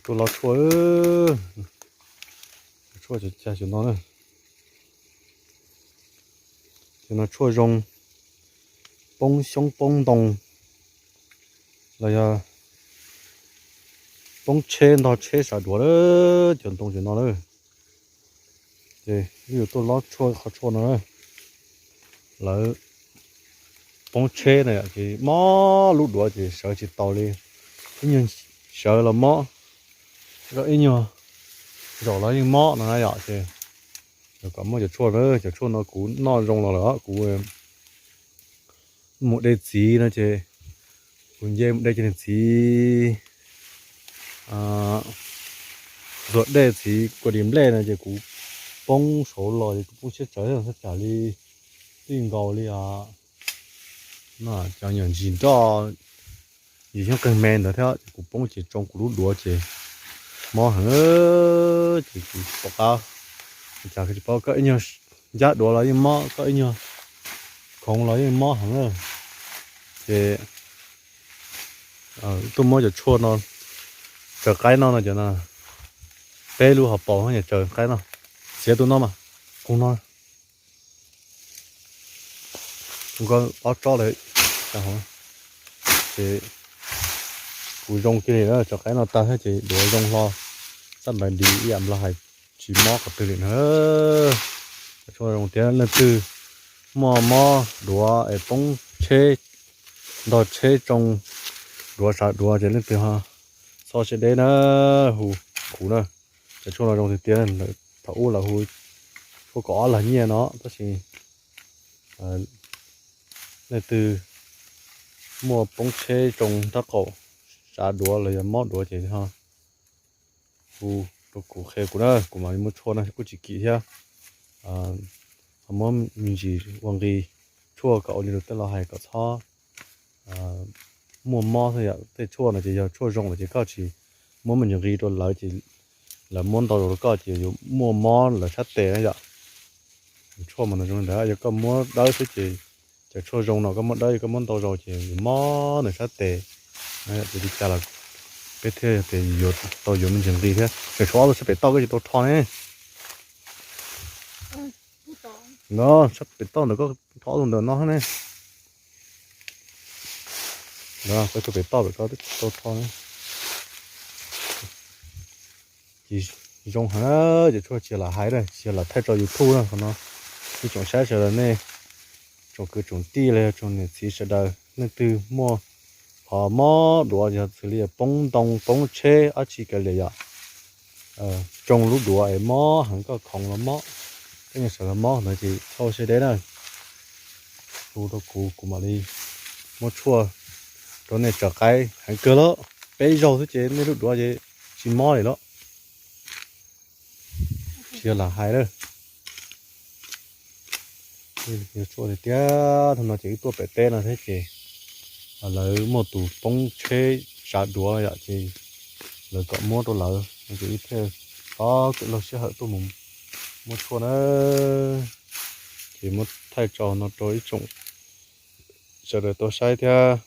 Tuaj lob tshuaj, tshuaj cag cag no na. Ces no tshuaj zoo, poob xyoob poob ntoo los yog poob tsheb ntog tsheb sav duav lawm, cov ntoo cov no lawm. Ces wb yuav tuaj lob tshuaj qhov tshuaj no na. Lawv poob tsheb na yom, ces mob lub duav ces sawv tsis taus li. Ib nyuag sawv los mob, ib nyuag zaum los yeej mob no na yom. Ces kom muab cov tshuaj na, cov tshuaj no kuv noj zoo los lawm, kuv mus de txiv no ces kuv nce mus de cov niag txiv, ntxuag dej txiv kua dis nplej no ces kuv poob saud los ces kuv poob siab tsawv thaj tsam li tij nkaus li os. No cov nyuam ntsis nroj, ntsis xyoob qeeg me ntawd thiab ces kuv poob ces tsoo kuv lub duav ces mob heev. Ces kuv pom qab, cas tsis paub, koj ib nyuag ncab duav los yeej mob, koj ib nyuag khoov los yeej mob heev na. Ces tuaj muab cov tshuaj no, tsaws qaib no no cov no, peb lub hauv paus no, tsaws qaib no, txiav tus no mas, tus no, tus ko ob tsob lawm. Ces kuv zoo kiag li na, tsaws qaib no tag thiab ces duav zoo hlo, xab npais dis ib yam nplog hais, tsis mob qhov twg li na. Cov tshuaj zoo tiag, leej twg muaj mob duav es poob tsheb, ntog tsheb tsoo duav sav duav ces leej twg ho txhob siab deb na, hu kuv na. Cov tshuaj no zoo tiag tiag, thaum ub lawv hu tshuaj kaum ob lag nyiaj no, tab sis leej twg muaj poob tsheb tsoo nraub qaum sav duav los yog mob duav ces ho hu rau kuv, qhia kuv na, kuv mam li muab tshuaj na, kuj tsis kim thiab. Ho muab me ntsis ua nqi tshuaj kom ua li luag tej laus hais kom txhob muaj mob xwb yom. Tej tshuaj no ces yog tshuaj zoo lawm ces koj tsis muab me ntsis nqi rau lawv ces lawv muab ntau zaus rau koj ces yuav muaj mob lawv sab tes na yom. Tshuaj mas nws zoo li ntawd, yog koj muab dawb xwb ces, cov tshuaj zoo no koj muab dawb, yog koj muab ntau zaus ces yuav mob nws sab tes. Ces li cas los peb thiaj tias yuav tau yuav me ntsis nqi thiab. Tseem tshuav ob tug sab pem toj koj tsis tau rho ne. No, sab pem toj ntawd koj rho ob tug ntawm no ne. Peb tug pem toj pem ko twb tsis tau rho ne. Ces zoo heev, ces tshuaj tsis yog lam hais na, tsis yog lam thaij tso YouTube na, qhov no ib tsoom saib sawv daws nej, tsoom kwv tsoom tij los yog tsoom niam txiv sawv daws, leej twg muaj qhov mob duav yog xws li poob ntoo poob tsheb dab tsi kav liam yom, tsoo lub duav es mob heev, koj khoov los mob, koj nyuag sawv los mob ntawd ces txhob siab deb na. Hu rau kuv, kuv mam li muab tshuaj rau nej tsaws qaib heev kawg lawm. Peb zaug xwb ces nej lub duav ces tsis mob li lawm. Tsis yog lam hais lawm. Tshuaj tiag tiag, thaum no ces wb tuaj pem teb no thiab ces lawv muaj tus poob tsheb sav duav yom, ces lawv kom muab rau lawv no ces wb thiaj tau kev laug sij hawm tuaj mus muab tshuaj na. Ces muab thaij tso no rau ib tsoom sawv daws tau saib thiab.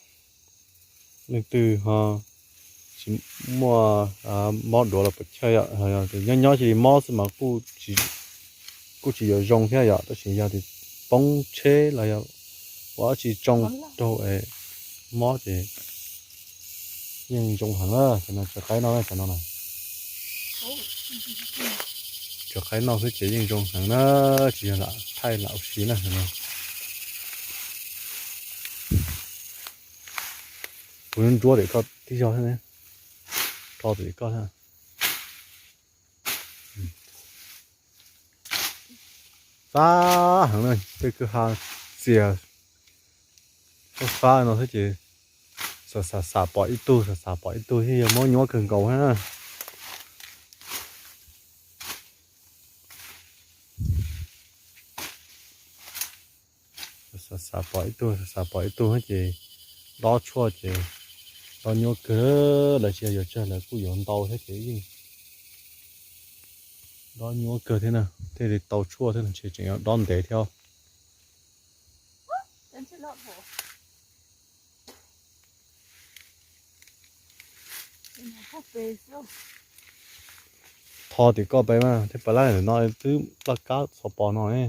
Leej twg ho tsis muaj mob duav los puas chawj yom, nyob nyob cia li mob xwb mas kuj tsis yuav zoo thiab yom, tab sis yog tias poob tsheb los yog ua dab tsi tsoo raug es mob ces yeej zoo heev na. Cov no tsaws qaib noj, cov no na, tsaws qaib noj xwb ces yeej zoo heev na, tsis yog lam thaij lam ua si na. Kuv ntsuab tim koj tib zog thiab, rho tim koj thiab. Fab heev na, tej kwj ha txias fab fab no xwb ces xam xam xam pom ib tug, xam xam pom ib tug thiab yog mob nyuab kawg nkaus thiab na. Xam xam pom ib tug, xam xam pom ib tug ces dob tshuaj ces dob nyuab kawg, lawv tsis yog yuav tsawg lawv kuj yuav ntau thiab ces yeej dob nyuab kawg thiab na, thiaj li tau tshuaj thiab ntshe tseem dob ntev thiab. Pob pes xwb. Tho tim koj pem mas thiaj pab lab no twb plaj kab txhov pos no ne.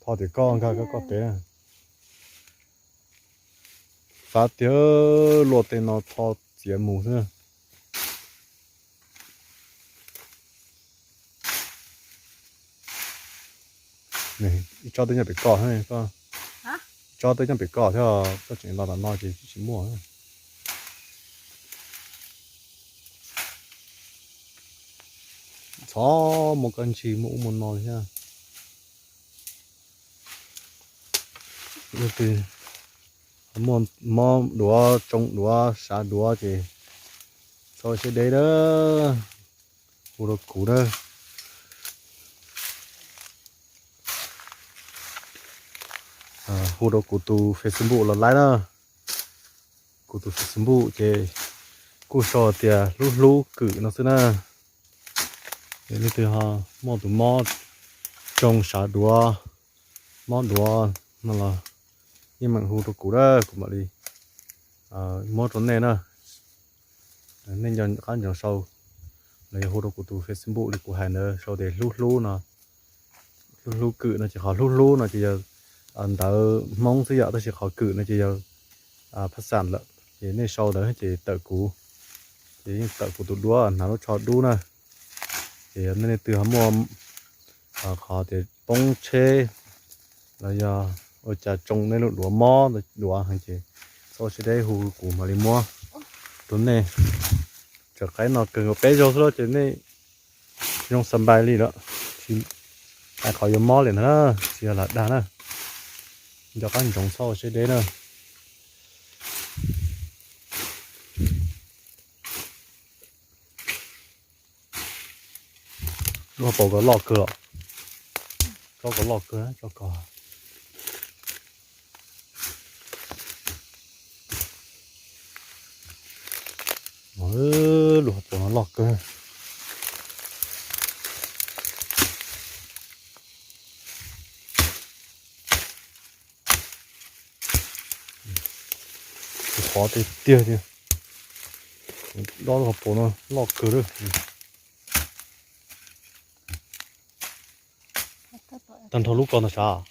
Tho tim koj nkag koj koj pem na. Fab tiag, luaj tej no tho txiav mus xwb. Ib tsob twb nyob pem koj, ib tsob twb nyob pem koj thiab, koj tseem los tom no ces tsis muaj. Txhob muaj kab ntsig muaj ub muaj no li thiab. Leej twg muaj mob duav, tsoo duav, sav duav ces txhob siab deb na, hu rau kuv na. Hu rau kuv tus Facebook los laib na. Kuv tus Facebook ces kuj sau tias Hlub Hlub Kwm no xwb na. Es leej twg ho muaj tus mob tsoo sav duav, mob duav no los yeej meem hu rau kuv na, kuv mam li muab rau nej na. Nej nco qab ntsoov sau los yog hu rau kuv tus Facebook li kuv hais ntawd, sau tias Hlub Hlub no. Hlub Hlub Kwm no ces qhov Hlub Hlub no ces yog ntawv Hmoob xwb yom, tab sis qhov Kwm no ces yog phaj xam lawm. Ces nej sau ntawd ces tawm kuv, ces yeej tawm kuv tus duab hnav lub tsho dub na. Ces yog nej leej twg ho muaj qhov tias poob tsheb los yog ua cas tsoo nej lub duav mob duav ces txhob siab deb hu kuv mam li muab rau nej. Tseem qaib no kawg nkaus peb zaug xwb ces nej zoo xa npais li lawm, tsis hais qhov yuav mob li ntag na, tsis yog lam dag na. Nco qab ntsoov txhob ua siab deb na. Lub hauv paus ko loj kawg los, tsob ko loj kawg, tsob ko. Lub hauv paus no loj kawg. Qhov tiag tiag tiag, dob lub hauv paus no loj kawg lawm. Tag nrho lub ko ntag sav.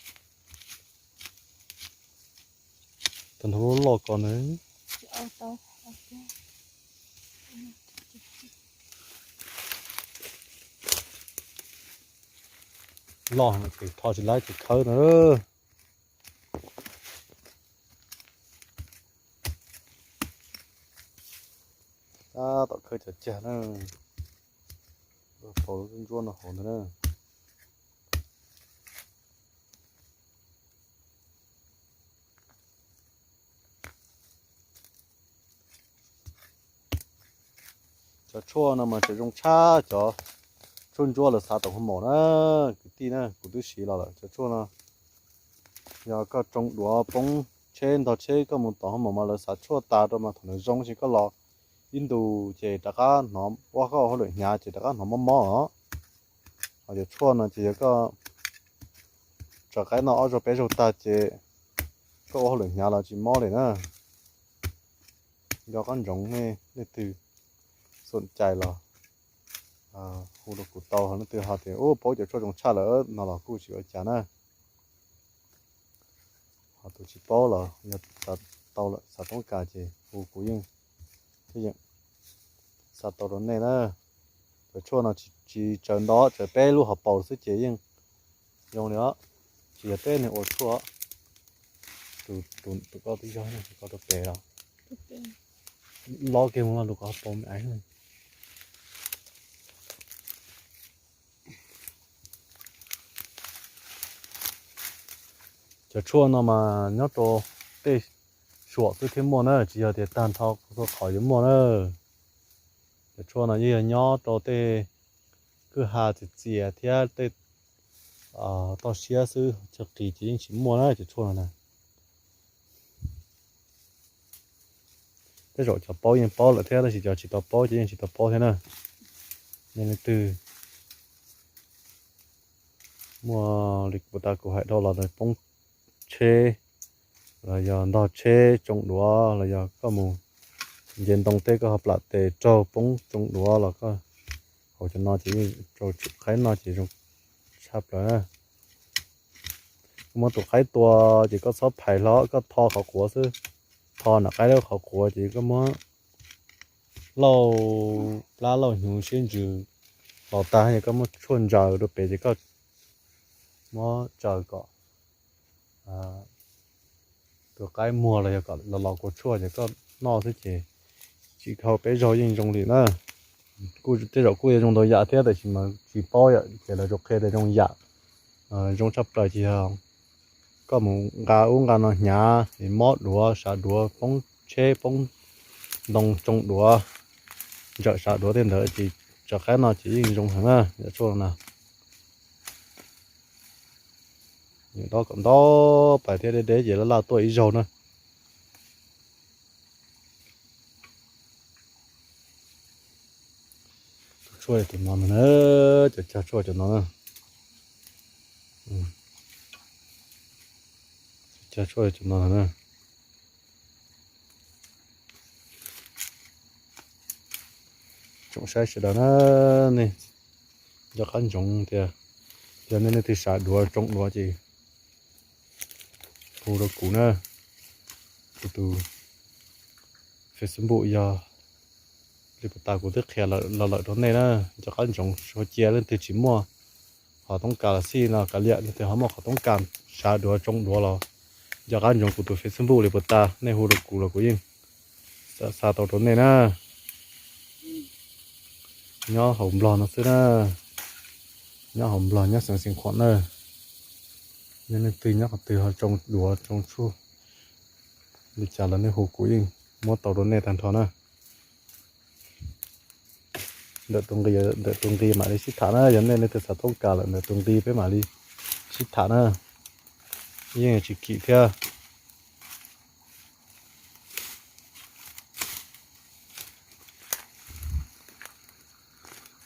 Tag nrho lub loj ko ntag. Loj ces tho tsis laib ces khawb na. Tab tom khawb cov cag na. Paus lub ntsuab no hauv ntawd na. Cov tshuaj no mas tseem zoo tshaj cov tshuaj ntsuab lawv xav tau hauv maum na, kwv tij na, kuv twb siv los lawm. Cov tshuaj no yog koj tsoo duav poob tsheb ntog tsheb koj mus tom hauv maum mas lawv xav tshuaj tas rau mas thaum nws zoo ces koj los ib ntus ces rov qab hnov, ua koj hauj lwm hnyav ces rov qab hnov mob mob os. Ho cov tshuaj no ces yog koj tso qaib noj ob zaug peb zaug tag ces koj ua hauj lwm hnyav los tsis mob li na. Nco qab ntsoov nej leej twg xom cai los hu rau kuv tau, ho leej twg ho tias ub paub cov tshuaj zoo tshaj lawm no los kuj tsis ua cas na. Ho tus tsis paub los yog xav tau lawm xav toob kas ces hu kuv yeej thiaj yeem xa tau rau nej na. Cov tshuaj no tsis tsaws nto, tsaws peb lub hauv paus xwb ces yeej zoo li os. Tsis yog peb neeg ua tshuaj. Tus ko twb zog, ko rau pem los, lob kiag mus los tus ko hauv paus me aiv. Cov tshuaj no mas nyob rau tej suam xwb thiaj muaj na, tsis yog tias tag nrho txhua qhov yuav muaj na. Cov tshuaj no yeej yog nyob rau tej kwj ha txias txias thiab tej toj siab xwb, chaw qis ces yeej tsis muaj na cov tshuaj no na. Tej zaum cov paub yeej paub lawm thiab, tab sis cov tsis tau paub ces yeej tsis tau paub thiab na. Nej leej twg muaj li kuv tas kuv hais dhau los poob tsheb los yog ntog tsheb tsoo duav los yog koj mus nce ntoo tej koj ho plam tes raug poob tsoo duav los koj Hauv cov no ces rau tsum qaib noj ces zoo tshaj plaws na. Koj muab tus qaib tua ces koj txhob phais hlo, koj tho qhov quav xwb, tho nram qaib lub qhov quav ces koj muab lauj plab lauj hnyuv siab ntsws los tag ces koj muab tshuaj ntsaws rau pem ces koj muab tsaws kom tus qaib muag los yog kom los los kua tshuaj ces koj noj xwb ces tsis dhau peb zaug yeej zoo li na. Kuj tej zaum kuj yuav zoo ntau yam thiab tab sis mas tsis paub yom ces lawv tsuas qhia tias zoo yam, zoo tshaj plaws ces yog koj mus nqa ub nqa no hnyav es mob duav sav duav poob tsheb poob ntoo tsoo duav ntsawm sav duav tej ntawd ces tso qaib no ces yeej zoo heev na yom tshuaj no na. Nws dob kom nto pais thiab deb deb ces laj laj tuaj ib zaug na. Tus tshuaj tus no na, cov cag tshuaj cov no na. Cag tshuaj cov no na. Tsoom saib sawv daws na, nej nco qab ntsoov tias yog nej leej twg sav duav tsoo duav ces hu rau kuv na. Kuv tus Facebook yog li puas tas kuv twb qhia los lawm rau nej na. Nco qab ntsoov, tsuas cia leej twg tsis muaj qhov toob kas los xij no kav liam, leej twg ho muaj qhov toob kas sav duav tsoo duav los nco qab ntsoov kuv tus Facebook li puas tas, nej hu rau kuv los kuv yeej xa tau rau nej na. Nyob hauv Nplog no xwb na, nyob hauv Nplog nyob Xeev Khuam na. Yog leej twg nyob qhov twg ho tsoo duav tsoo tshuaj li cas los nej hu kuv yeej muab tau rau nej tag nrho na. Ntawm tus nqi, ntawm tus nqi mam li sib tham na, yog nej leej twg xav toob kas lawm ntawm tus nqi peb mam li sib tham na. Yeej tsis kim thiab.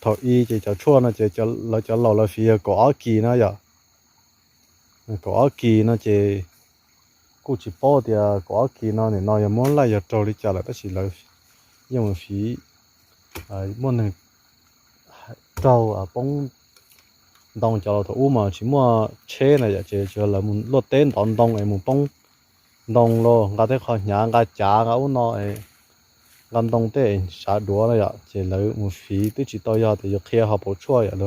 Thaum i ces cov tshuaj no ces lawv cov laus lawv fiv yog kaum ob kis no yom. Kaum ob kis no ces kuj tsis paub tias kaum ob kis no nim no yog muab laij yog raug li cas lawm tab sis lawv yeej mus fiv, muaj neeg raug poob ntoo, cov laus thaum ub mas tsis muaj tsheb na yom ces lawv mus luaj teb ntov ntoo es mus poob ntoo los nqa tej qho hnyav nqa cav nqa ub no nqa ntoo tej sav duav na yom ces lawv mus fiv twb tsis tau yog tias yuav qhia ho pauv tshuaj yom.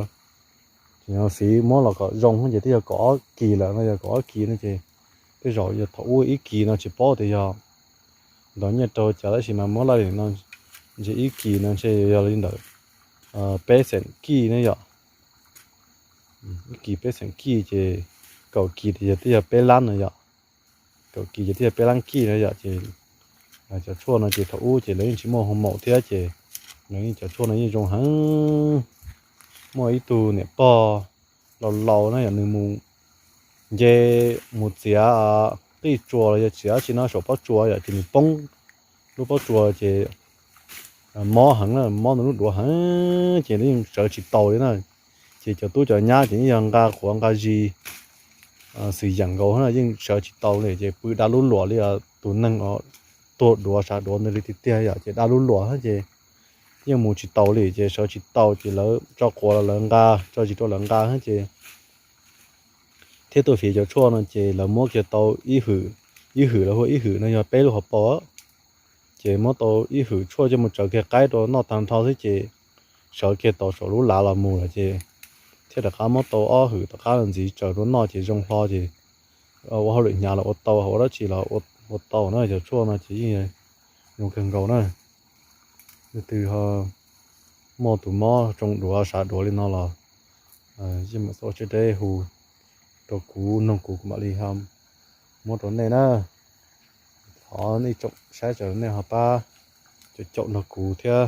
Ces fiv muab los kom zoo ces twb yog kaum ob kis lawm no, yog kaum ob kis no ces tej zaum yog thaum ub ib kis no tsis paub tias yog ntaus nyiaj raug cas tab sis mas muab laij li no ntshe ib kis no ntshe yog li ntawm peb xeem kij ne yom. Ib kis peb xeem kij ces kaum kis ces yog twb yog peb lab no yom. Kaum kis ces twb yog peb lab kij no yom ces cov tshuaj no ces thaum ub ces lawv yeej tsis muaj hoo maum thiab ces lawv yeej cov tshuaj no yeej zoo heev. Muaj ib tug niam pog laus laus na yom nws mus nce mus txiav qij tsuas los yog txiav dab tsi no saum pob tsuas yom ces nws poob lub pob tsuas ces mob heev na, mob ntawm lub duav heev ces yeej sawv tsis taus li na. Ces cov tub cov nyab ces yeej yog nqa quav nqa zis xwm yeem nkaus na yeej sawv tsis taus li ces pw da lub luam li tus neeg tuag duav sav duav ntawd li tiag tiag yom ces da lub luam ces yeej mus tsis taus li ces sawv tsis tau ces lawv tso quav los lawv nqa, tso zis rau lawv nqa ces thiab tuaj fiv cov tshuaj no ces lawv muab kiag tau ib hwm, ib hwm lawv hu ib hwm no yog peb lub hauv paus ces muab tau ib hwm tshuaj coj mus tsawv kiag qaib rau noj tag nrho xwb ces sawv kiag tau saum lub lav los mus lawm ces thiaj rov qab muab tau ob hwm tom qab los ntxiv tsawv rau noj ces zoo hlo ces ua hauj lwm hnyav los ua tau, ua dab tsi los ua tau na. Cov tshuaj no ces yeej zoo kawg nkaus na. Leej twg ho muaj tus mob tsoo duav sav duav li no los yeej meem xav ua siab deb hu rau kuv nug kuv, kuv mam li ho muab rau nej na. Thov nej tsoom saib sawv daws nej ho pab caum caum nrog kuv thiab.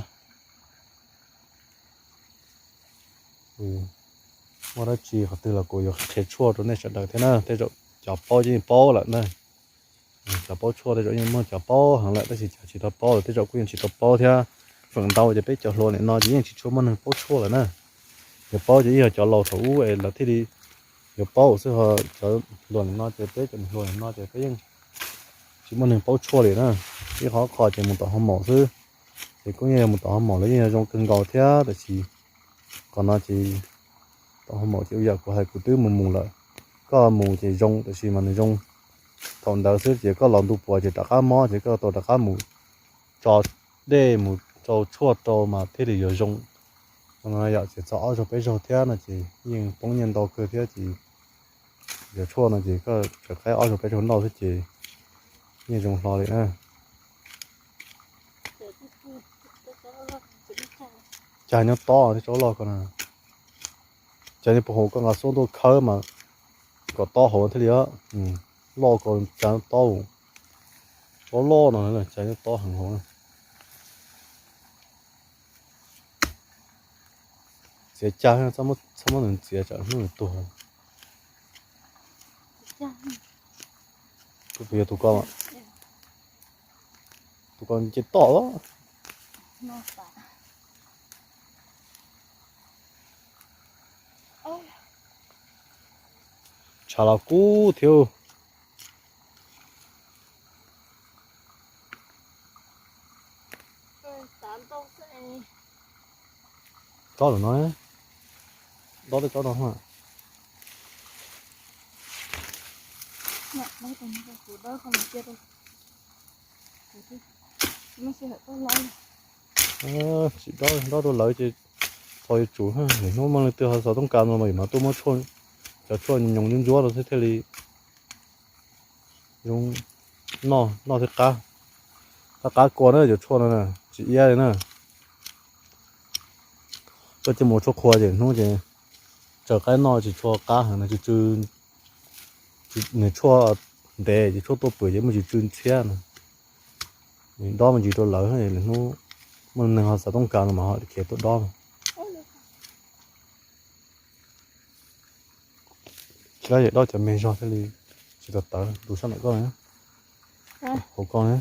Muaj dab tsi qhov twg los kuv yuav qhia tshuaj rau nej sawv daws thiab na. Tej zaum cov paub ces yeej paub lawm na. Cov paub tshuaj tej zaum yeej muaj cov paub heev lawm tab sis cov tsis tau paub los tej zaum kuj yeej tsis tau paub thiab. Feem ntau ces peb cov hluas nim no ces yeej tsis tshua muaj neeg paub tshuaj lawm na. Cov paub ces yeej yog cov laus thaum ub es lawv thiaj li yuav paub xwb ho cov hluas nim no ces peb cov hluas nim no ces peb yeej tsis muaj neeg paub tshuaj li na. Ib qhov qho ces mus tom hoo maum xwb. Ces kuj yeej yog mus tom hoo maum los yeej yog zoo kawg nkaus thiab tab sis Qhov no ces tau hauv maum ces ua yam kuv hais kuv twb mus mus lawm. Koj mus ces zoo, tab sis mas nws zoo thaum ntawd xwb, ces koj los ntu puas ces rov qab mob, ces koj tau rov qab mus tso dej mus rau tshuaj rau mas thiaj li yuav zoo. Qhov no yom, ces txog ob zaug peb zaug thiab no ces yeej poob nyiaj ntau kawg thiab, ces cov tshuaj no ces koj tseem qaib ob zaug peb zaug noj xwb ces yeej zoo hlo li na. Cas nyob tob thiab tsob loj ko na. Cas nyob puag hauv koj nqa xub tuaj khawb mas kom tob hauv thiaj li loj ko, cas nyob tob. Tsob loj no cas nyob tob heev hauv na. Txiav cag, txhob muab nws txiav tsam hnub nws tuag. Kuv yog tus ko, tus ko ces tom. Tshav los kub thiab. Tsob lawm no, dob tej tsob no. Tsis dob, dob rau lawv ces txhos yuav tsum, hnub muaj leej twg ho xav tooj kas no mas yuav mam tuaj muab cov tshuaj nyoos ntsuab ntsuab rau thiaj li zoo noj, noj thiaj qab, qab qab kua na cov tshuaj no tsis iab li na. Koj cia mus tshuaj qhua ces hnub ces tsaws qaib noj tsis tshua qab heev na, tsw tsw, nws tshuaj ntev ces tshuaj tuaj pwm ces muaj tsw tsw ntxhiab no. Dob me ntsis rau lawv, hnub muaj neeg ho xav tooj kas no mas ho khiav tuaj dob no. Tsis lab yam dob cov me zog thiaj li tsis tawv tawv tus sab nram koj, hauv koj na.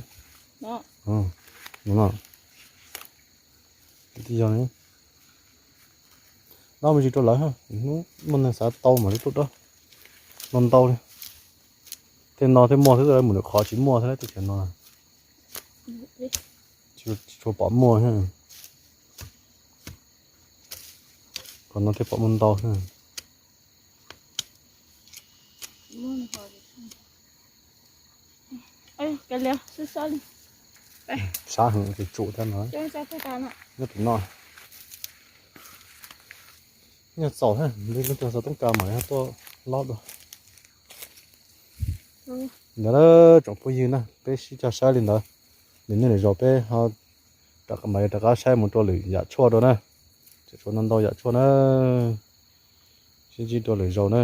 Dob me ntsis rau lawv, hnub muaj neeg xav tau mas li tuaj dob. No ntau li, tej no thiaj muaj xwb, mus lwm qhov tsis muaj thiab tej chaw no. Tsis tshua pom muaj thiab. Qhov no thiaj pom muaj ntau thiab. Sab heev, tsum thiab no. Nyob pem no. Nyob txaus thiab, leej twg xav tooj kas mas tuaj lob dua. Ntawd tsoom phooj ywg na, peb sib cog saib li ntawd. Nws nyob lwm zaus peb ho rov qab saib mus rau lwm yam tshuaj dua na. Tseem tshuav ntau ntau yam tshuaj na. Sib ntsib dua lwm zaus na.